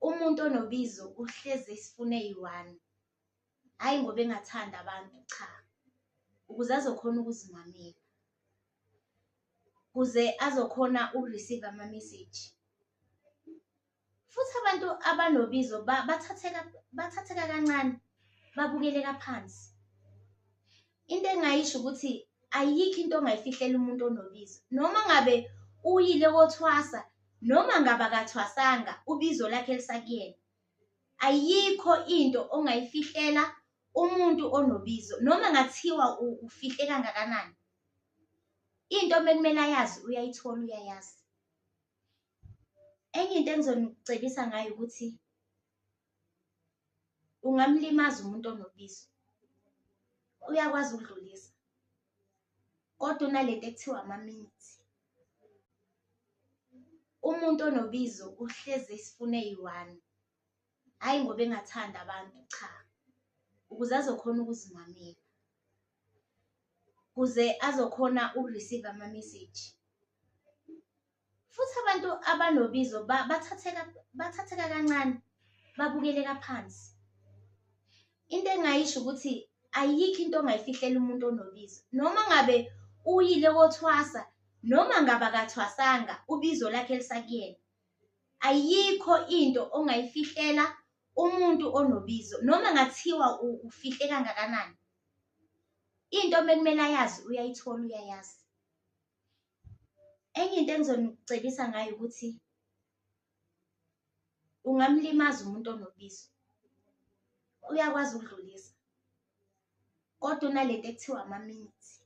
Umuntu onobizo uhlezi esifuna eyi-one, hhayi ngoba engathandi abantu, cha, ukuze azokhona ukuzimamela, kuze azokhona uku-receive-a ama-message. Futhi abantu abanobizo bathatheka, bathatheka kancane, babukeleka phansi. Into engingayisho ukuthi ayikho into ongayifihlela umuntu onobizo, noma ngabe uyile kothwasa, noma ngabe akathwasanga, ubizo lakhe lisakuyena. Ayikho into ongayifihlela umuntu onobizo, noma ngathiwa ufihle kangakanani. Into mekumele ayazi uyayithola uyayazi. Enye into engizonicebisa ngayo ukuthi ungamlimaza umuntu onobizo, uyakwazi ukudlulisa kodwa unalento ekuthiwa ama-minutes. Umuntu onobizo uhlezi esifuna eyi-one, hhayi ngoba engathandi abantu, cha, ukuze azokhona ukuzimamela, kuze azokhona uku-receive-a ama-message. Futhi abantu abanobizo bathatheka, bathatheka kancane, babukeleka phansi. Into engingayisho ukuthi ayikho into ongayifihlela umuntu onobizo, noma ngabe uyile kothwasa, noma ngabe akathwasanga, ubizo lakhe lisakuyena. Ayikho into ongayifihlela umuntu onobizo, noma ngathiwa ufihle kangakanani. Into mekumele ayazi uyayithola uyayazi. Enye into engizonicebisa ngayo ukuthi ungamlimaza umuntu onobizo, uyakwazi ukudlulisa kodwa unalento ekuthiwa ama-minutes.